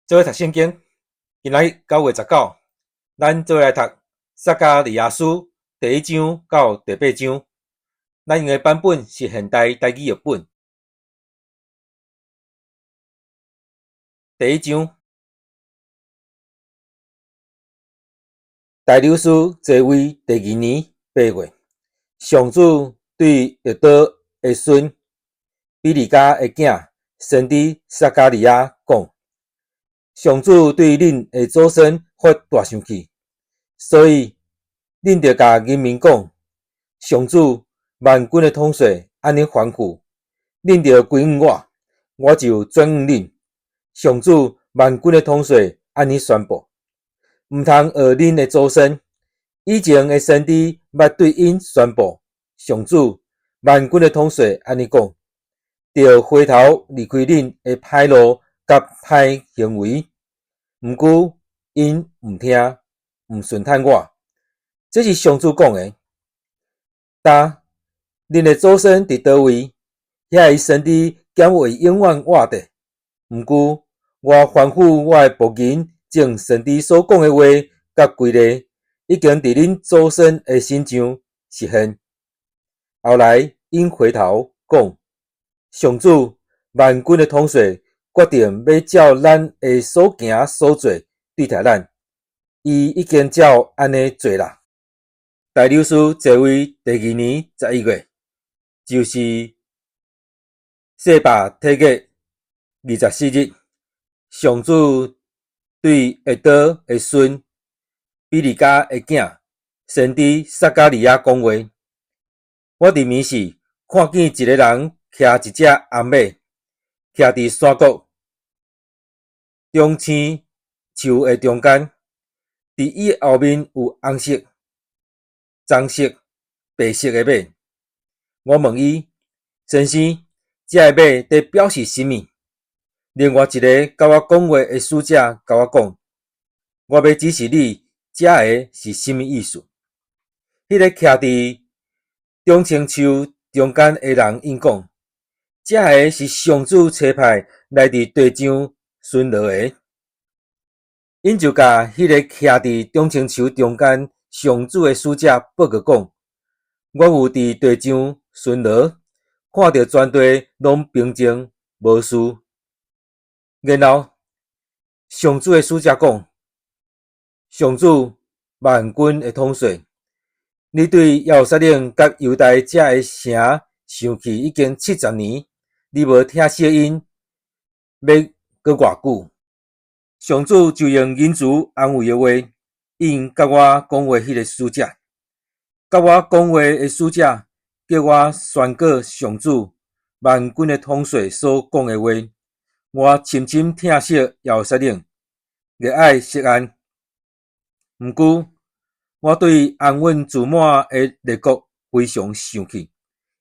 做伙讀聖經，今仔日9月19，咱做伙來讀撒迦利亞書第一章到第八章。咱用的版本是現代台語譯本。第一章，大流士在位第二年8月，上主對易多的孫比利迦的囝先知撒迦利亞講：上主對恁的祖先發大生氣，所以恁著共人民講：上主萬軍的統帥按呢吩咐，恁著歸向我，我就轉向恁。上主萬軍的統帥按呢宣布：毋通學恁的祖先，以前的先知捌對𪜶宣布，上主萬軍的統帥按呢講，著回頭離開恁的歹路佮歹行為。毋過𪜶毋聽，毋順趁我。這是上主講的。但恁的祖先佇佗位？遐个先知敢會永遠活著？毋過我吩咐我的僕人眾先知所講的話佮規例，已經佇恁祖先的身上實現。後來𪜶回頭講：上主萬軍的統帥決定欲照咱的所行所做對待咱，伊已經照按呢做啦。大流士在位第二年11月，就是四百體月24日，上主對易多的孫比利迦的囝先知撒迦利亞講話。我佇暝時看見一个人騎一隻紅馬，徛佇山谷長青樹的中間，佇伊後面有紅色、棕色、白色的馬。我問伊：先生，這个馬佇表示啥物？另外一个佮我講話的使者共我講：我欲指示你，這个是啥物意思？彼个徛佇長青樹中間的人應講：這个是上主差派來佇地上巡邏的。𪜶就共彼个徛佇長青樹中間上主的使者報告講：我有佇地上巡邏，看著全地攏平靜無事。然後上主的使者講：上主萬軍的統帥，你對耶路撒冷佮猶大這个城生氣已經70年，你無疼惜𪜶，欲閣偌久？上主就用仁慈安慰的話，應佮我講話彼个使者。佮我講話的使者叫我宣告上主萬軍的統帥所講的話。我深深疼惜耶路撒冷，熱愛錫安。毋過，我對安穩自滿的列國非常生氣，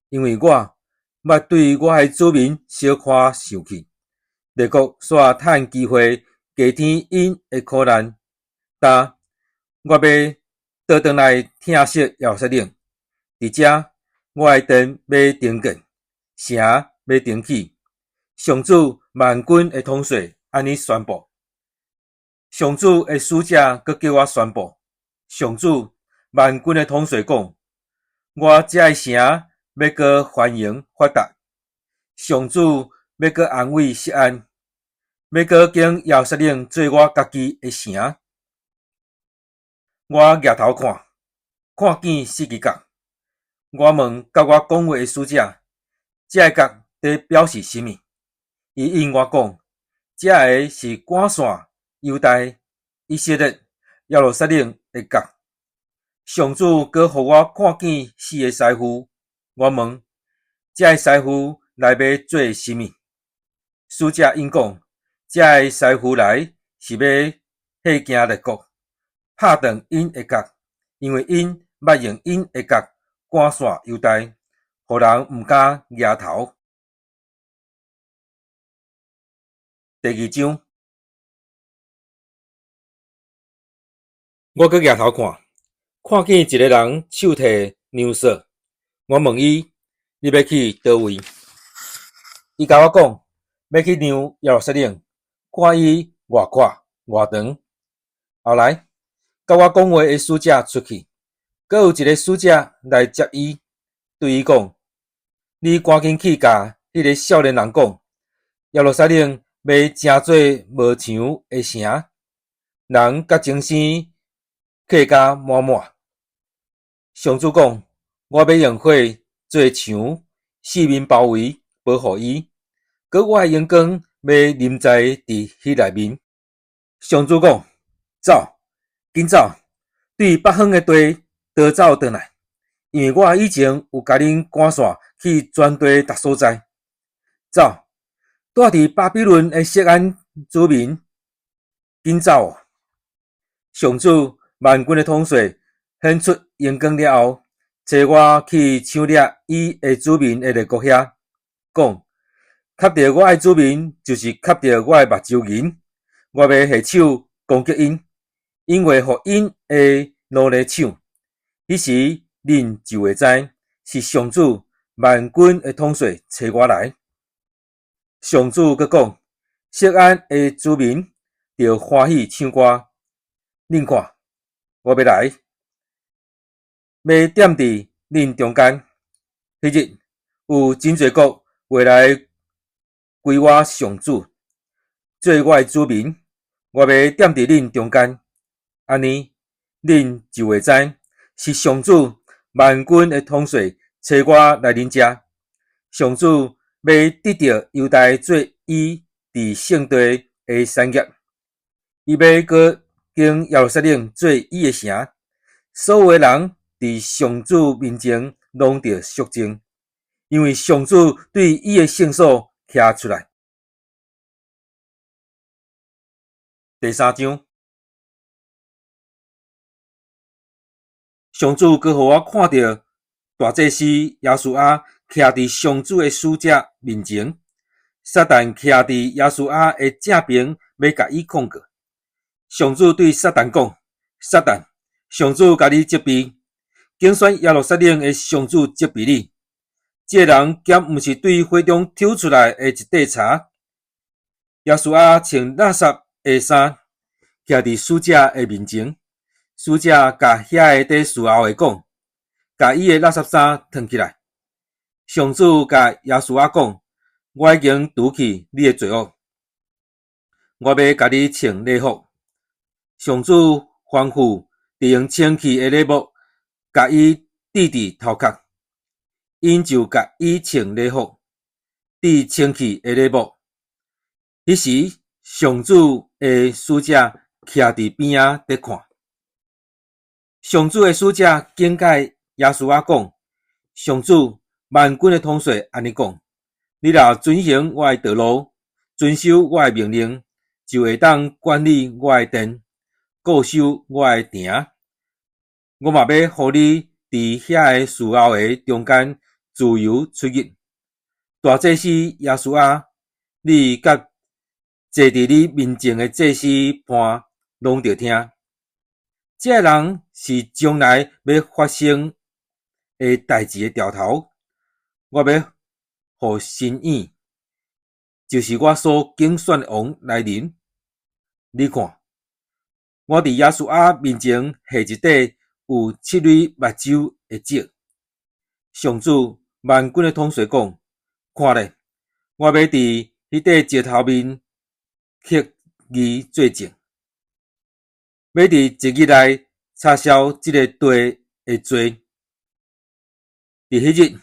因為我捌對我的子民小可生氣。列國煞趁機會加添𪜶的苦難。但我欲倒轉來疼惜耶路撒冷。佇遮，我的殿欲重建，城欲重起。上主萬軍的統帥按呢宣布。上主的使者閣叫我宣布：上主萬軍的統帥講，我這个城欲閣繁榮發達。上主欲閣安慰錫安，欲閣揀耶路撒冷做我家己的城。我舉頭看，看見四支角。我問佮我講話的使者：這个角佇表示啥物？伊應我講：這个是趕散猶大、以色列、耶路撒冷的角。上主閣予我看見四个師傅，我問：這个師傅來欲做啥物？使者應講：這个師傅來是欲嚇驚列國，拍斷𪜶的角，因為𪜶捌用𪜶的角趕散猶大，予人毋敢舉頭。第二章，我閣舉頭看，看見一个人手提量索。我問伊：你欲去佗位？伊共我講：欲去量耶路撒冷，看伊偌偌闊偌長。後來，佮我講話的使者出去，閣有一个使者來接伊，對伊講：你趕緊去共彼个少年人講，耶路撒冷欲成做無牆的城，人佮精牲客甲滿滿。上主講：我欲用火做牆，四面包圍，保護伊。閣我的榮光欲臨在佇彼內面。上主講：走，緊走，對北方的地逃走轉來，因為我以前有共恁趕散去全地逐所在。走，住佇巴比倫的錫安子民，緊走！上主萬軍的統帥顯出榮光了後，差我去搶掠伊的子民的列國遐，講：磕著我的子民，就是磕著我的目睭仁。我欲下手攻擊𪜶，𪜶會予𪜶的奴隸搶。彼時恁就會知，是上主萬軍的統帥差我來。上主閣講：錫安的子民著歡喜唱歌。恁看，我欲來，欲踮佇恁中間。彼日有真濟國會來歸我上主，做我的子民。我欲踮佇恁中間，按呢，恁就會知，是上主萬軍的統帥差我來恁遮。上主欲得著猶大做伊佇聖地的產業，伊欲閣揀耶路撒冷做伊的城。所有的人佇上主面前攏著肅靜，因為上主對伊的聖所徛出來。第三章，上主閣予我看著大祭司耶書亞徛佇上主的使者面前，撒旦徛佇耶書亞的正爿，欲共伊控告。上主對撒旦講：撒旦，上主共你責備，揀選耶路撒冷的上主責備你。這个人敢毋是對火中抽出來的一塊柴？耶書亞穿垃圾的衫，徛佇使者的面前，使者共遐个佇侍候的講，共伊的垃圾衫脫起來。上主共耶書亞講：我已經除去你的罪惡，我欲共你穿禮服。上主吩咐，著用清氣的禮物，共伊戴佇頭殼，𪜶就共伊穿禮服，戴清氣的禮物。彼時，上主的使者徛佇邊仔佇看。上主的使者警戒耶書亞講：上主萬軍的統帥按呢講：你若遵行我的道路，遵守我的命令，就會當管理我的殿，固守我的埕。我嘛欲予你佇遐个侍候的中間自由出入。大祭司耶書亞，你佮坐佇你面前的祭司伴攏著聽。這个人是將來欲發生的代誌的兆頭。我欲予神影，就是我所揀選的王來臨。你看，我佇耶書亞面前下一塊有七蕊目睭的石。上主萬軍的統帥講：看咧，我欲佇彼塊石頭面刻字做證，欲佇一日內拆消這个地的罪。佇彼日，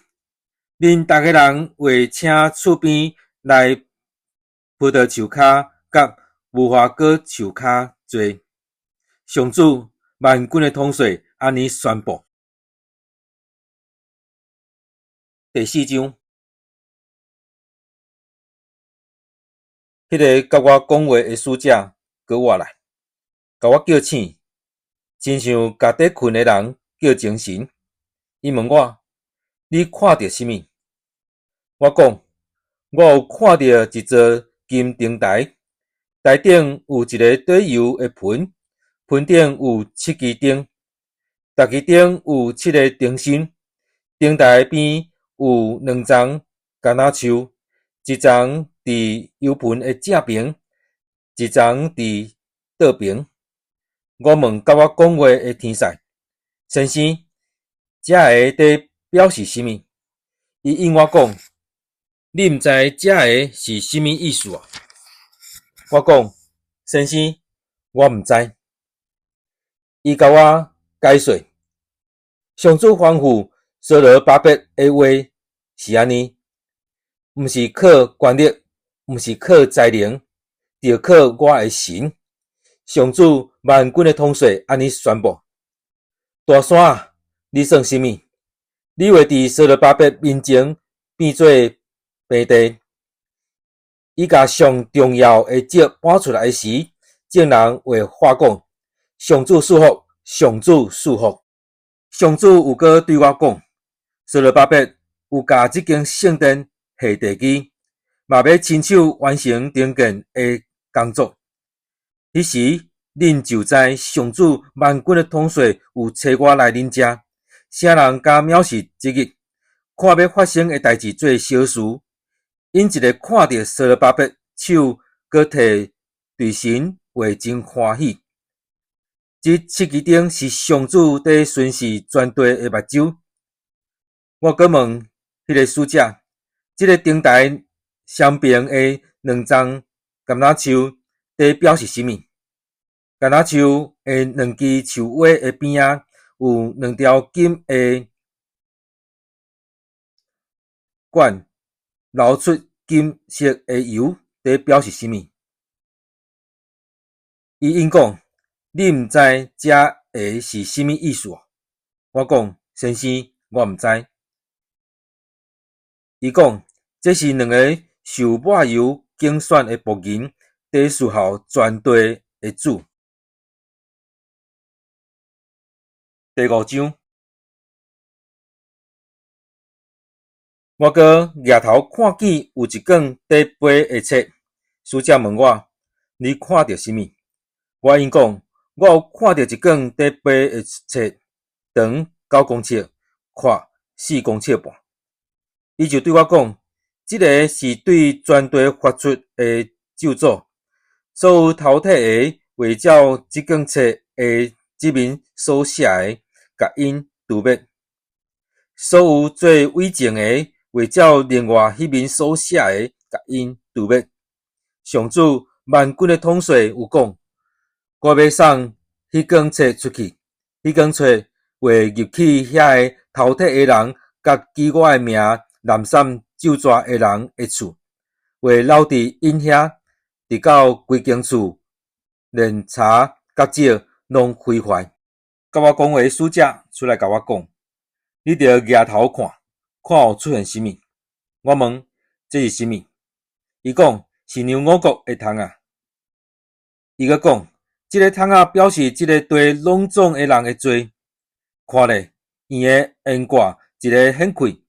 恁逐个人會請厝邊來葡萄樹跤佮無花果樹跤坐。上主萬軍的統帥按呢宣布。第四章，彼个佮我講話的使者閣活來，共我叫醒，親像共佇睏的人叫精神。伊問我：你看著啥物？我講：我有看著一座金燈臺，臺頂有一个綴油的盆，盆頂有七支燈，逐支燈有七个燈芯。燈臺邊有兩叢橄欖樹，一叢佇油盆的正爿，一層佇倒爿。我問佮我講話的天使：先生，這个佇表示啥物？伊應我講：你毋知這个是啥物意思啊？我講：先生，我毋知。伊共我解說，上主吩咐所羅巴伯的話是按呢，毋是靠權力，毋是靠才能，著靠我的神。上主萬軍的統帥按呢宣布：大山啊，你算啥物？你會佇所羅巴伯面前變做平地。伊共上重要的職搬出來時，眾人會喊講：上主賜福，上主賜福。上主又閣對我講：所羅巴伯有共這間聖殿下地基，嘛欲親手完成重建的工作。彼時，恁就知上主萬軍的統帥有差我來恁遮。啥人敢藐視這日，看欲發生的代誌做小事？𪜶一下看著所羅巴伯手閣提對神話真歡喜。這七支燈是上主佇巡視全地的目睭。我閣問彼个使者：這个燈臺雙爿的兩叢橄欖樹，佇表示啥物？橄欖樹的兩支樹尾的邊仔有兩條金的管，流出金色的油，佇表示啥物？伊應講：你毋知這个是啥物意思？我講：先生，我毋知。伊講：這是兩个受抹油揀選的僕人，佇侍候全地的主。第五章，我閣舉頭看見有一卷佇飛的冊，使者問我：你看著啥物？我應講：我有看著一卷佇飛的冊，長9公尺，闊4公尺半。伊就對我講：這个是對全地發出的咒詛，所有頭體的會照這卷冊的這面所寫的，共𪜶除滅；所有做偽證的，會照另外彼面所寫的，共𪜶除滅。上主萬軍的統帥有講：我欲送彼卷冊出去，彼卷冊會入去遐个頭體的人，佮記我的名濫散咒詛的人的厝，會留佇𪜶遐，直到規間厝連柴佮石攏毀壞。佮我講話的使者出來共我講：你著舉頭看，看有出現啥物？我問：這是啥物？伊講：是糧五穀的桶仔。伊閣講：這个桶仔表示這个地攏總的人的罪。看咧，圓的懸掛一个顯開，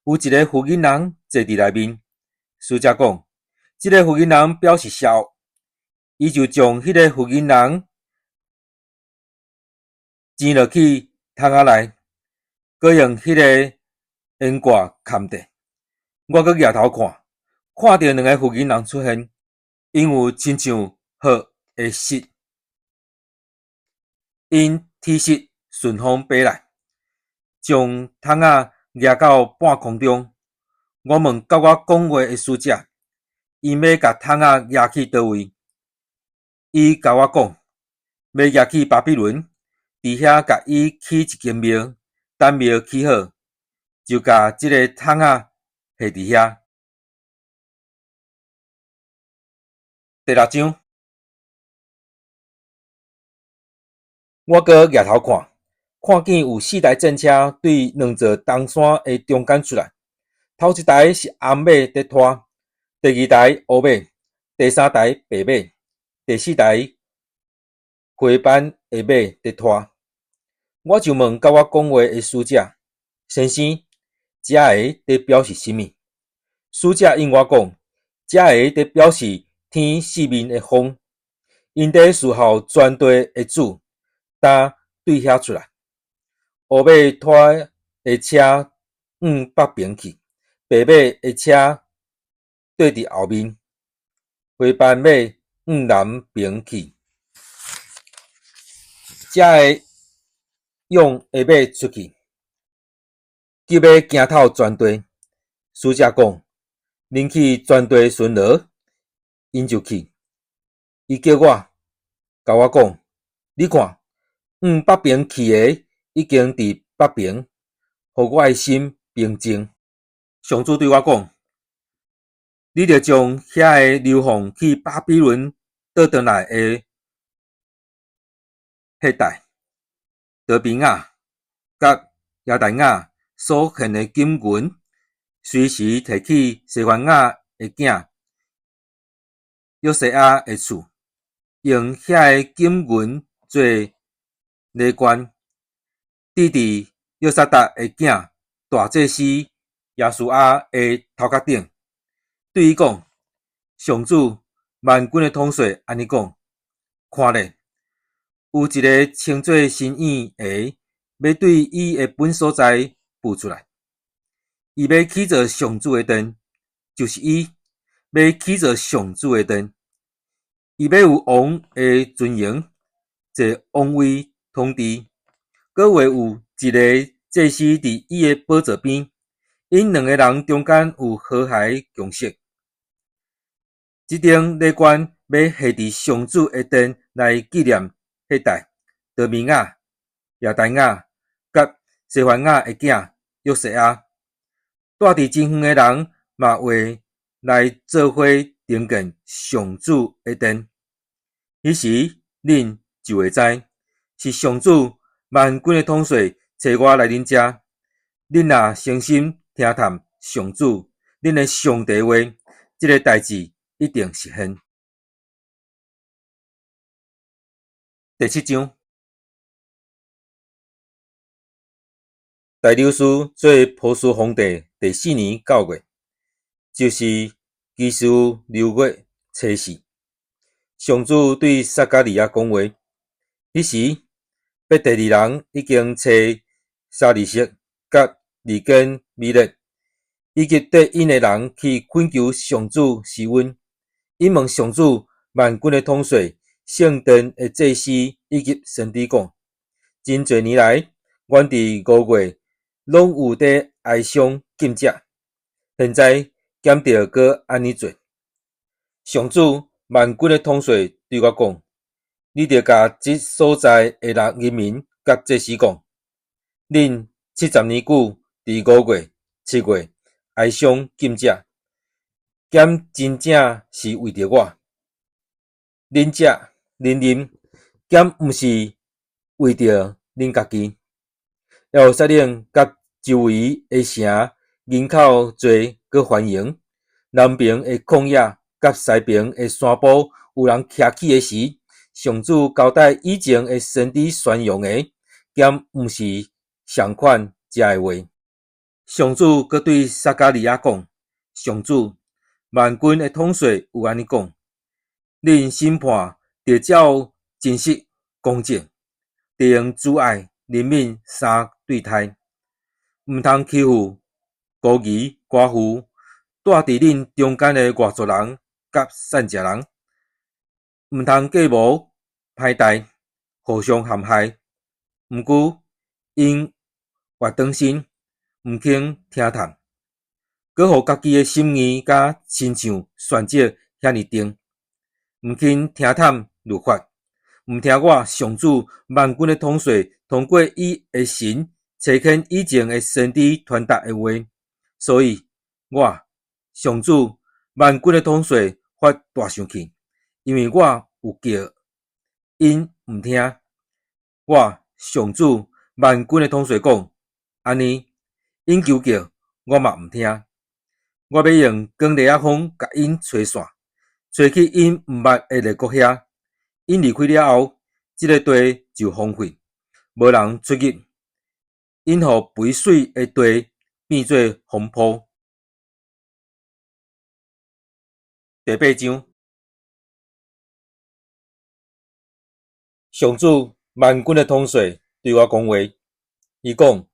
有一个婦人人坐佇內面。使者講：這个婦人人表示邪惡。伊就將彼个婦人人擠落去桶仔內，閣用彼个懸掛崁著。我閣舉頭看，看著兩个婦人人出現，𪜶有親像鶴的翼，𪜶鐵翼順風飛來，將桶仔舉到半空中。我問佮我講話的使者，𪜶欲共桶仔舉去佗位？伊共我講，欲舉去巴比倫，佇遐共伊起一間廟，等廟起好，就共這个桶仔下佇遐。第六章，我閣舉頭看，看見有四台戰車對兩座東山的中間出來。頭一台是紅馬佇拖，第二台烏馬，第三台白馬，第四台灰斑的馬佇拖。我就問佮我講話的使者：先生，這个佇表示啥物？使者應我講：這个佇表示天四面的風，𪜶佇侍候全地的主，焦對遐出來。烏馬拖的車向北爿去，白馬的車綴佇後面，灰斑馬向南爿去。才會勇的馬出去，急欲行透全地。使者講：恁去全地巡邏，𪜶就去。伊叫我，共我講：你看，向北爿去的已經佇北爿，予我的心平靜。上主對我講：你著將遐个流放去巴比倫倒轉來的赫大、多比雅佮耶大雅所獻的金銀，隨時提去西番雅的囝約西亞的厝，用遐个金銀做禮冠，戴佇約撒達的囝大祭司耶書亞的頭殼頂，對伊講：上主萬軍的統帥按呢講：看咧，有一个稱做新影的，欲對伊的本所在浮出來。伊欲起造上主的殿，就是伊欲起造上主的殿。伊欲有王的尊榮，坐王位統治。閣會有一个祭司佇伊的寶座邊，𪜶兩个人中間有和諧共識。這頂禮冠欲下佇上主的殿來紀念赫大、多比雅、耶大雅佮西番雅的囝約西亞。住佇真遠的人嘛會來做伙重建上主的殿。彼時，恁就會知，是上主萬軍的統帥差我來恁遮。恁若誠心聽探上主，恁的上帝話，這个代誌一定實現。第七章，大流士做波斯皇帝第四年九月，就是基斯流月初四，上主對撒迦利亞講話。彼時，伯特利人已經差沙利色佮利堅米勒，以及綴𪜶的人去懇求上主施恩。𪜶問上主萬軍的統帥、聖殿的祭司以及先知講：真濟年來，阮佇五月攏有佇哀傷禁食，現在敢著閣按呢做？上主萬軍的統帥對我講：你著共這所在的人人民佮祭司講：恁70年久佇五月、七月哀傷禁食，敢真正是為著我？恁食恁啉，敢毋是為著恁家己？耶路撒冷佮周圍的城人口濟閣繁榮，南爿的曠野佮西爿的山坡有人徛起的時，上主交代以前的先知宣揚的，敢毋是仝款遮的話？上主閣對撒迦利亞講：上主萬軍的統帥有按呢講：恁審判著照真實公正，著用慈愛憐憫三對待，毋通欺負孤兒寡婦，住佇恁中間的外族人佮散食人，毋通計謀歹代，互相陷害。毋過𪜶越轉身，毋肯聽探，閣予家己的心意甲親像旋石遐爾定，毋肯聽探律法，毋聽我上主萬軍的統帥通過伊的神差遣以前的先知傳達的話，所以我上主萬軍的統帥發大生氣，因為我有叫𪜶毋聽。我上主萬軍的統帥講：按呢，𪜶求叫我嘛毋聽。我欲用強烈仔風共𪜶吹散，吹去𪜶毋捌的列國遐。𪜶離開了後，這个地就荒廢，無人出入。𪜶予肥媠的地變做荒坡。第八章，上主萬軍的統帥對我講話，伊講：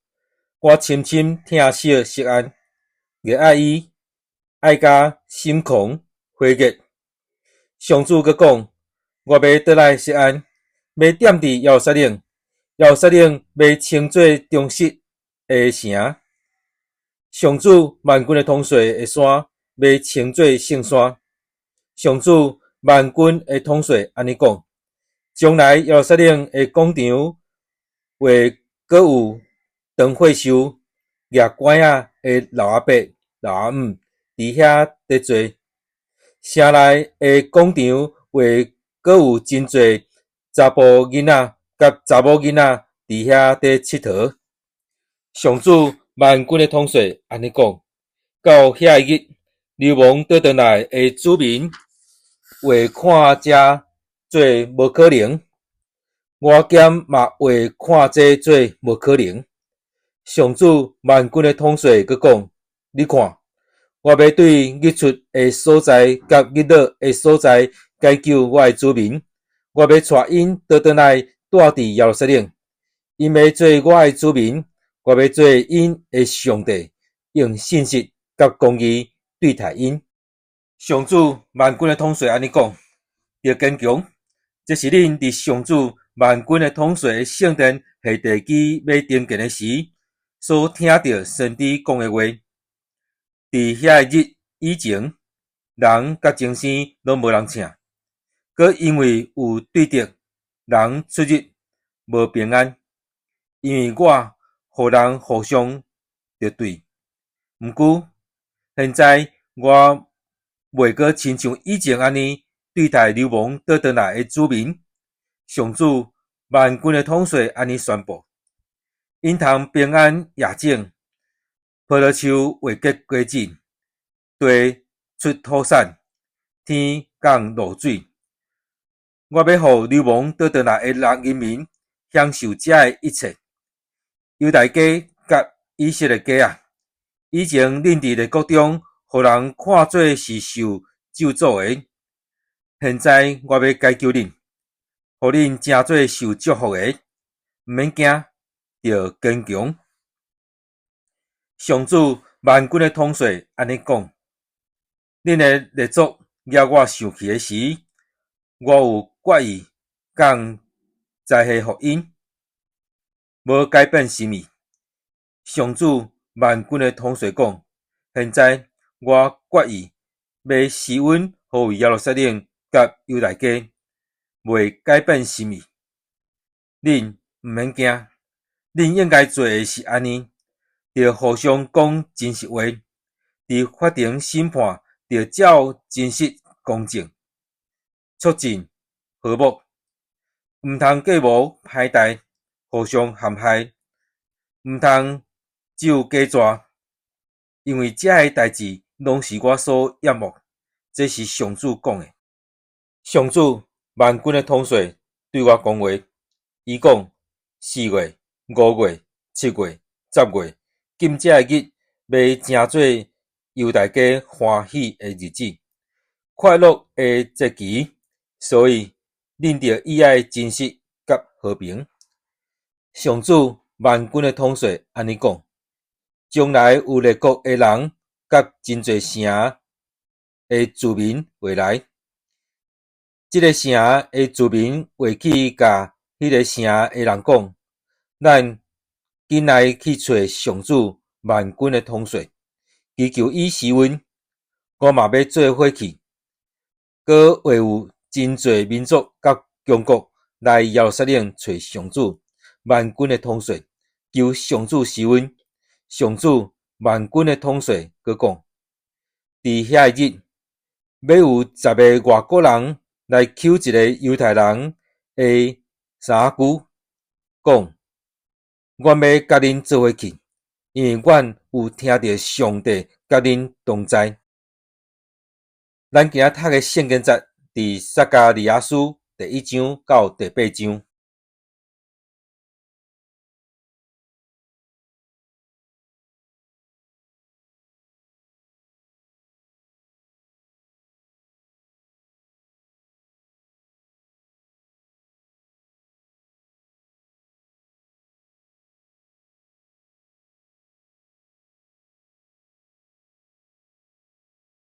我深深疼惜錫安，熱愛伊，愛甲心狂火熱。上主閣講：我欲轉來錫安，欲踮佇耶路撒冷，耶路撒冷欲稱做忠實的城。上主萬軍的統帥的山，欲稱做聖山。上主萬軍的統帥按呢講：將來耶路撒冷的廣場會閣有長歲壽、攑拐仔的老阿伯、老阿姆佇遐佇坐。城內的廣場會閣有真濟查埔囡仔佮查某囡仔佇遐佇𨑨迌。上主萬軍的統帥按呢講：到遐个日，流亡倒轉來的子民會看這做無可能，我兼嘛會看這做無可能。上主萬軍的統帥閣講：你看，我欲對日出的所在佮日落的所在解救我的子民，我欲帶𪜶倒轉來蹛佇耶路撒冷，𪜶欲做我的子民，我欲做𪜶的上帝，用信實佮公義對待𪜶。上主萬軍的統帥按呢講：著堅強，這是恁佇上主萬軍的統帥的聖殿下地基欲重建的時，所聽著先知講的話。佇遐个日以前，人佮精生攏無人請，閣因為有對敵，人出入無平安。因為我予人互相敵對。毋過，現在我袂閣親像以前按呢對待流亡倒轉來的子民。上主萬軍的統帥按呢宣布：𪜶通平安夜種，葡萄樹會結果子，地出土產，天降露水。我欲予流亡倒轉來的人民享受這个一切。猶大家佮以色列家啊，以前恁佇列國中，予人看做是受咒詛的，現在我欲解救恁，予恁成做受祝福的，毋免驚，著堅強。上主萬軍的統帥按呢講：恁的列祖惹我生氣的時，我有決意降災禍予𪜶，無改變心意。上主萬軍的統帥講：現在我決意欲施恩予耶路撒冷佮猶大家，袂改變心意。恁毋免驚，恁應該做的是按呢：著互相講真實話，佇法庭審判，著照真實公正，促進和睦，毋通計謀歹代，互相陷害，毋通咒假跩，因為這个代誌攏是我所厭惡。這是上主講的。上主萬軍的統帥對我講話，伊講：4月、5月、7月、10月，今這个日欲成做猶大家歡喜的日子，快樂的節期，所以恁著喜愛真實佮和平。上主萬軍的統帥按呢講：將來有列國的人佮真濟城的住民會來，這个城的住民會去共彼个城的人講：咱緊來去揣上主萬軍的統帥，祈求伊施恩，我嘛欲做伙去。閣會有真濟民族佮強國來耶路撒冷揣上主萬軍的統帥，求上主施恩。上主萬軍的統帥閣講：佇遐个日，欲有10个外國人來搝一个猶太人的衫仔舊，講：阮欲佮恁做伙去，因為阮有聽著上帝佮恁同在。咱今仔讀的聖經節，佇撒迦利亞書第1章到第8章。